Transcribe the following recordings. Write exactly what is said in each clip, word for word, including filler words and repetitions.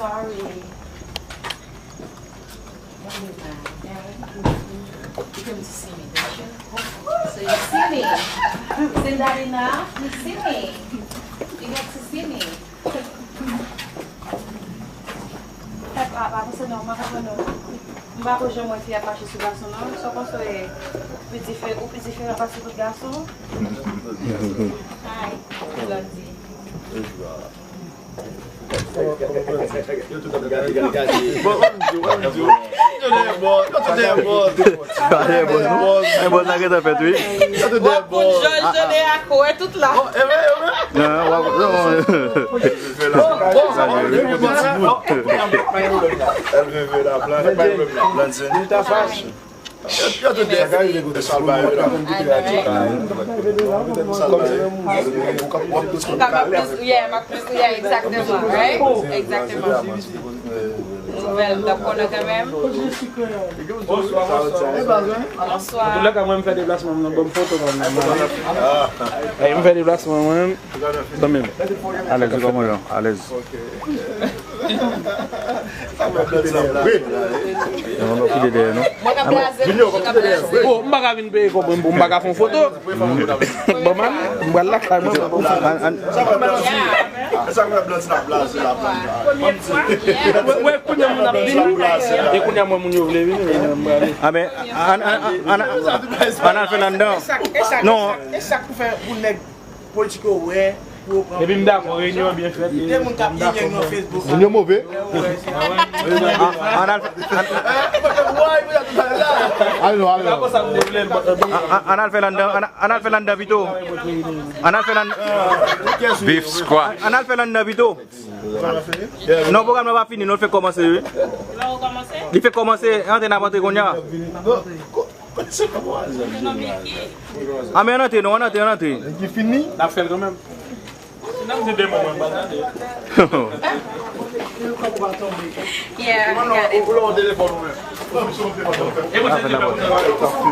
Sorry. Don't be mad, okay? You came to see me, didn't you? So you see me. See daddy now? You see me. You get to see me. Pèp ap avanse non, m pa konprann non. M pa ko janm wè fi ap mache sou gason non. Sa w panse w pi diferan, ou pi diferan pase tout gason? Hi, Blondie. Yo tout ap gade, gade, gade. Bon, ann di, ann di. Yo tout dèyè bòz, yo tout dèyè bòz. Yo tout dèyè bòz. Ay, bòz la gentan fèt, wi. Yo tout dèyè bòz. Jòj, Jode, Ako, wè tout la. Bon, e vre, e vre. Non, w ap, non. Bon, bon, bon. Èl veve la, blan, blan, blan. Yo tout de salvay la. Ou kapab plis, yeah, m ap plis, yeah, exactement, right? Exactement. Nouvèl, m t ap konnen kanmenm. Bonsoir, bonsoir. Bonsoir. Antoulèka, mwen, m fè deplasman, m nan bon foto, kanmenm. Ey, m fè deplasman, mwen. Kanmenm. Alèz, ou kòman yo? Alèz. Sa mwen blan sa blaze la. Yo, mwen pa koute dèyè, non. Mwen ka blaze, mwen ka blaze. Oh, m pa ka vin peye kòb mwen pou m pa ka fè yon foto. Bon, man, m pral lakay mwen. An, an, sa mwen blan sa blaze la. Wè, wè, kounye a moun ap vini. E kounye a mwen moun yo vle vini, m prale. A, men, an, an, an, an, an al fè l anndan. Non. E sa k pou fè pou nèg politik yo wè, pou yo pran. Epi m dakò, reyinyon an byen fèt. Gen moun k ap yenyen nan Facebook. Moun yo move. An, an al fè, an, ale non, ale non. An, an, an al fè l anndan, an, an al fè l anndan pito. An al fè l anndan. Beef squash. An al fè l anndan pito. Non, pwogram nan pa fini, non, l fèk kòmanse, wi. Li fèk kòmanse, antre, n ap antre kounye a. A, men ann antre, non, ann antre, ann antre. Ki fini? N ap fè l kanmenm. Si n ap di de mo, mwen, m pa tande. Yeah, I got it.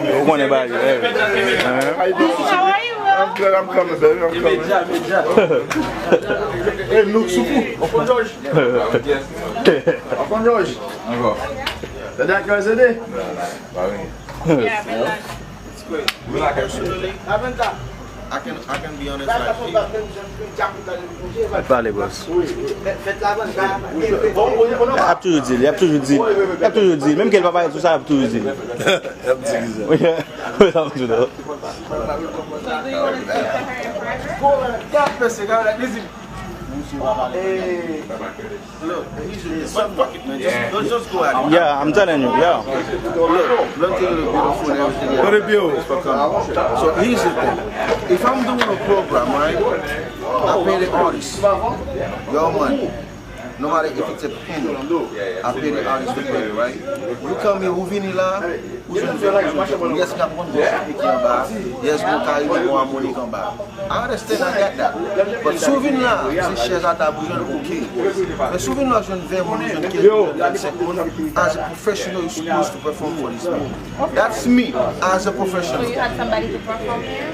Ou konnen bagay yo, eh. How are you, bro? I'm good, I'm coming, baby, I'm coming. Imedya, imedya. Hey, look, Soukou. Uncle George. Uncle George. Ankò. Tande ak yo, S D? Yeah, man. It's great. Personally, I can, I can be honest, like, pale, boss. Y ap toujou di l, y ap toujou di l, y ap toujou di l. Menm ke l pa parèt sou sa, y ap toujou di l. Y ap di ki sa? Wi, wi, sa m di w. Gad mesye, gad la, lizin. Look, here's the thing. One pocket, man. Just, just, just go at it. Yeah, I'm telling you, yeah. Look, Blunt is beautiful and everything. Put it beautiful. So here's the thing. If I'm doing a program, right, I pay the artist your money. No matter if it's a penny, I pay the artist the penny, right? You come here, ou vini la, ou jwenn ven moun, yes, n ap konn bon sou ki anba, yes, gon kari, gon amoni k anba. I understand, I get that. But si w vin la, se chèz a tab ou jwenn, ok. Men si w vin la, jwenn ven moun, jwenn kenz moun, jwenn vennsenk moun, as a professional, you supposed to perform for these people. That's me, as a professional. So you had somebody to perform here?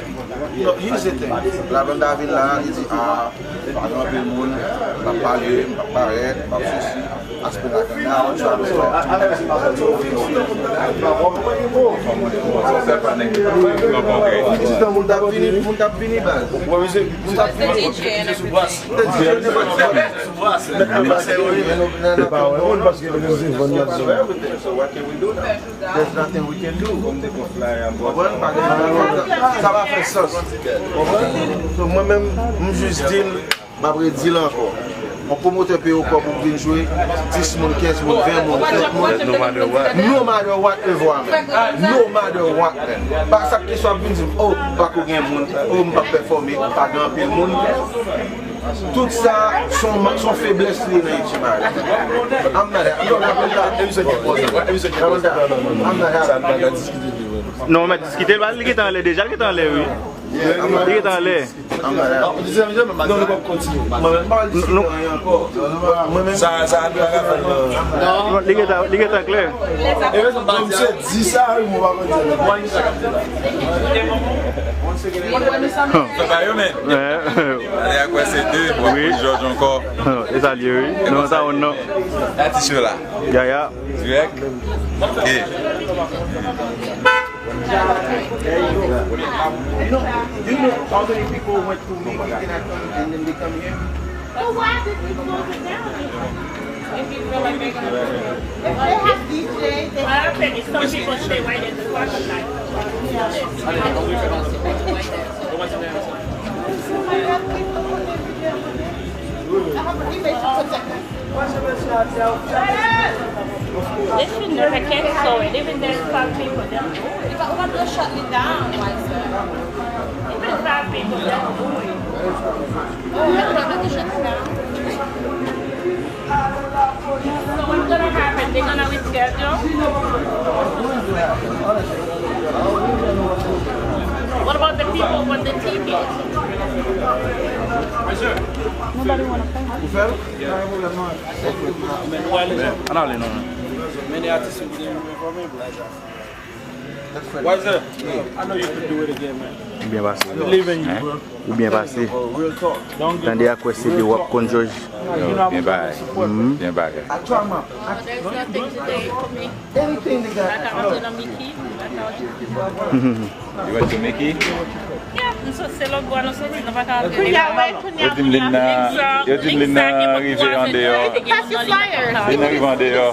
No, here's the thing. Lavenda vin la, li di, ah, pa gen anpil moun, m ap pale, m ap parèt, m ap sesi. Aspè la, now I'm trying to talk to you. Moun t ap vini, moun t ap vini, baz. Moun t ap vini. The D J and everything. There's nothing we can do. Konprann? Pa gen, sa pa fè sans. Konprann? So, mwen menm, m jis di l, m ap redi l ankò. Yon pwomotè peye w kòb pou vin jwe, dis moun, kenz moun, ven moun, trant moun. No matter what. No matter what, man. No matter what, man. Pa sa k kesyon ap vin di m, oh, pako gen moun, oh, m p ap pèfòme, pa gen anpil moun. Tout sa, se yon, se yon feblès li ye nan H M I. I'm not happy. I'm not happy. I'm not happy. Non, mèt diskite, li gentan anlè deja, li gentan anlè, wi. Li gentan anlè. Non, nou p ap kontinye. Mwen menm, m pa diskite anyen ankò. Mwen menm. Sa, sa, nou pa ka fè l. Non, li gentan, li gentan klè. E mwen se di sa, wi, mwen pa kontinye. Sa va yo, men. Ale ak wè se de, bon, wi. Jòj ankò. E sa l ye, wi. Non, sa ou non. Atis yo la. Ya, ya. Dirèk. Ok. You know, you know how many people went to Mickey and, and then they come here? So why did we close it down? If you feel like they're gonna, if they have D J, they have some people stay right in the parking lot. They should never cancel it, even there's five people there. If I want to shut me down, why is that? Even five people there. Oh, my brother to shut me down. So what's gonna happen? They're gonna reschedule? What about the people with the tickets? Nobody wanna pay. Ou fè l? An ale non. Men de atis yo ki te vin enfòme, bro. Wiser, I know you can do it again, man. Ou byen pase. Believe in you, bro. Ou byen pase. Tande ak wè se de w ap konn Jòj. Byen bagay. Byen bagay. Anything they got. You went to Mickey? Yeah, m sot se lòt bò nou soti, nou pa ka antre. Yo di m Linda, yo di m Linda rive andeyò. Linda rive andeyò.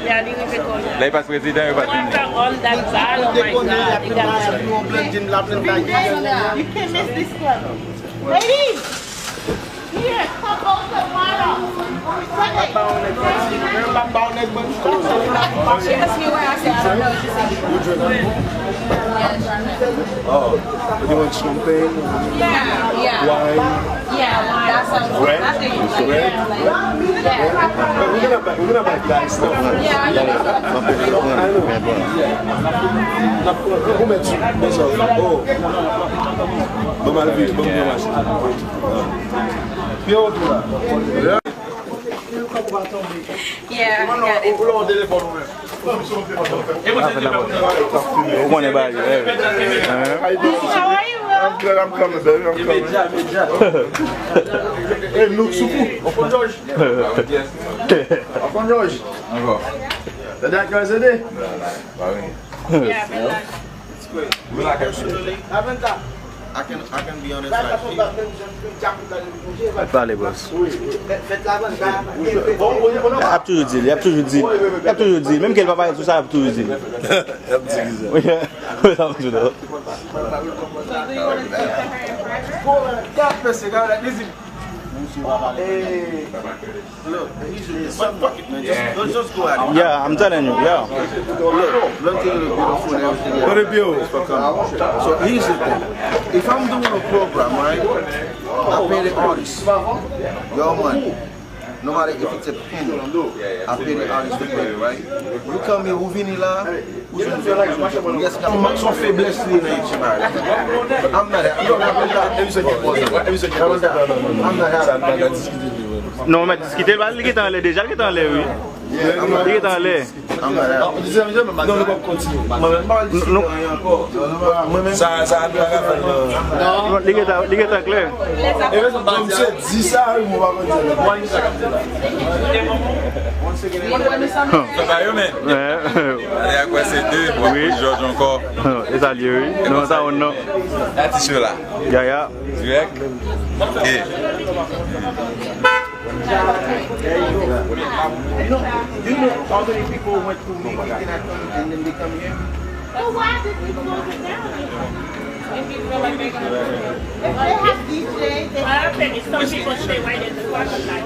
Lè l pase prezidan, yo pa di m. You can't miss this club. Ladies! Here, come on, come on. She asked me where, I said, I don't know. She said, oh, you want champagne? Yeah, yeah. Wine? Yeah, wine. That sounds good. Red? I think red? Yeah, like, yeah. We're gonna buy, we're gonna buy nice stuff. Yeah, I know. I know. Who met you? Oh. Bon, mal vu, bon, bon, mal. Pye w tou la. Yeah, I got it. Ou konnen bagay yo, eh. I'm good, I'm coming, baby, I'm coming. Hey, look, Soukou. Uncle George. Uncle George. Ankò. Tande ak yo, S D? Yeah, man. Personally, I can, I can be honest, like, Al pale, boss. Ap toujou di l, y ap toujou di l. Y ap toujou di l. Menm ke l pa pale sou sa, y ap toujou di l. Y ap di ki sa? Wi, wi, sa m di w. Gad mesye, gad, like, listen. Look, he's in this one pocket, man. Just, just, just go at it. Yeah, I'm telling you, yeah. Look, look at the beautiful and everything. What a view. So here's the thing. If I'm doing a program, right, I pay the artist your money. No matter if it's a penny, I pay the artist the penny, right? You come here, ou vini la, Se yon feblès li nan Haiti, man. I'm not happy. I'm not happy. Non, mèt diskite, li gentan anlè deja, li gentan anlè, wi. Li gentan anlè. Non, nou p ap kontinye. Mwen menm, sa, sa, nou pa ka fè l, non. Non, li gentan, li gentan klè. Bon, misye di sa, wi, mwen pa konn di. Sa va yo, men. Ale ak wè se de, w ap wi. Jòj ankò. E sa l ye, wi. Non, sa ou non. Atis yo la. Yaya. Dirèk. Ok. You know, you know how many people went to Mickey and then they come here? So why did we close it down? If you feel like they're gonna, if they have D J, they have some people stay right in the parking lot.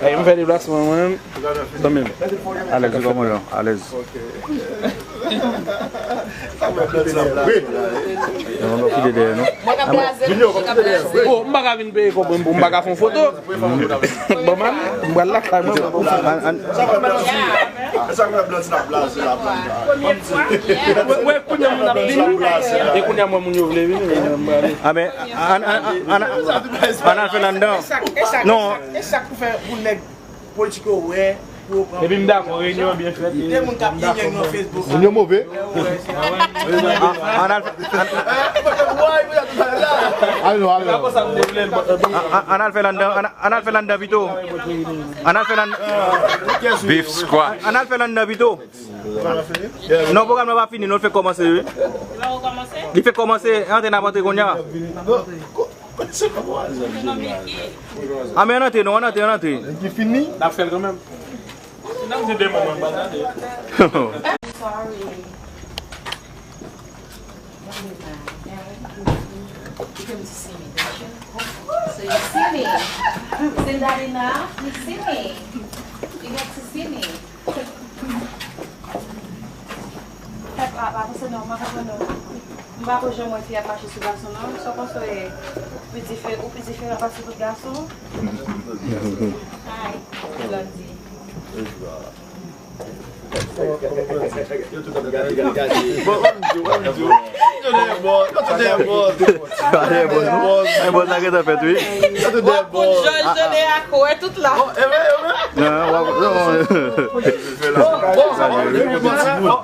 Ey, m fè deplasman mwen. Zanmi m. Alèz, ou kòman, Jean? Alèz. Yon lòt ki te dèyè nou. Mwen ka blaze, mwen ka blaze. Oh, m pa ka vin peye kòb mwen pou m pa ka fè yon foto. Bon, man, m pral lakay mwen. An, an. E sa k fè Blandina ap blaze la, Blandina? Premye fwa. Wè, wè, kounye a moun ap vini. E kounye a mwen, moun yo vle vini, men mwen ale. A, men, an, an, an, an, an al fè l anndan. E sa, e sa, non. E sa, e sa k pou fè pou nèg politik yo wè, pou yo pran. Epi m dakò, reyinyon an byen fèt. De moun k ap gen gang nan Facebook. Moun yo move. An, an al fè, an, Ale non, ale non. An, an al fè l anndan, an, an al fè l anndan pito. An al fè l anndan. Beef squash. An al fè l anndan pito. Non, pwogram nan pa fini, non, l fèk kòmanse, wi. Li fèk kòmanse, antre n ap antre kounye a. A, men ann antre, non, ann antre, ann antre. Ki fini? N ap fè l kanmenm. Nan se de moman, m pa tande. Sorry. Don't be mad, Aaron. You came to see me, didn't you? So you see me. Sindalina, you see me. You get to see me. Pèp ap avanse non, m pa konprann non. M pa ko janm wè fi ap mache sou gason non. Sa w panse w ye? Pi dife-, ou pi diferan pase tout gason? Ay, Blondie. Bon, ann di, ann di. Yo tout dèyè bòz, yo tout dèyè bòz. Yo tout dèyè bòz, non? Ay, bòz la gentan fèt, wi. Yo tout dèyè bòz. Wap pou jòj, jòj, a kò, tout la. Bon, e vre, e vre. Non, wap, non. Bon, bon, bon, bon.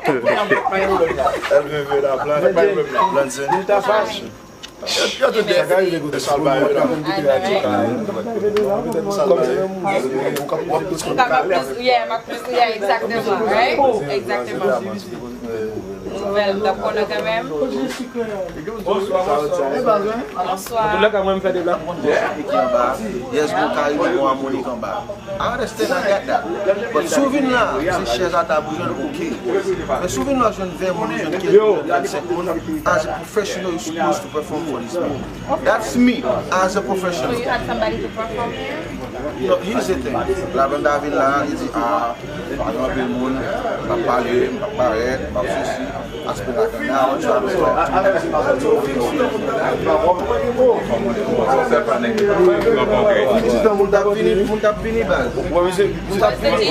Èl veve la, plan, plan, plan, plan. Yo, yo tout dèyè. Sa ka rive kote ti moun nan ka konn kite radyo. Kòm se ou ka plis, yeah, m ap plis, yeah, exactement, right? Exactement. Nouvèl, m t ap konnen kanmenm. Bonsoir, bonsoir. Bonsoir. Antoulèka, mwen, m fè de blag. Yes, bon, Karibe, bon, Amonik anba. I understand, I got that. But si w vin la, se chèz a tab ou jwenn, ok. Men si w vin la, w jwenn ven moun, w jwenn kenz moun, vennsenk moun, as a professional, you supposed to perform for these people. That's me, as a professional. So you had somebody to perform here? No, here's the thing. La Blondie vin la, li di, ah, pa gen anpil moun, m ap pale, m ap parèt, m ap sesi. Aspè la kanal, travèse la. Moun t ap vini, moun t ap vini, baz. Moun t ap vini.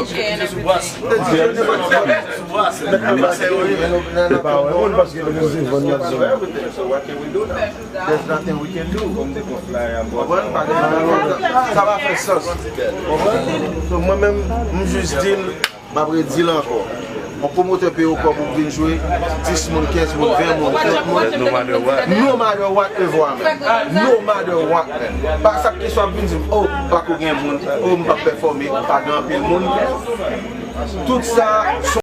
There's nothing we can do. Konprann? Pa gen anyen, sa pa fè sans. Konprann? So, mwen menm, m jis di l, m ap redi l ankò. Yon pwomotè peye w kòb ou vin jwe, dis moun, kenz moun, ven moun, trant moun. No matter what. No matter what, evwa menm. No matter what, menm. Pa sa k kesyon ap vin di m, oh, pa ko gen moun, oh, m p ap pèfòme, pa gen anpil moun. Tout sa,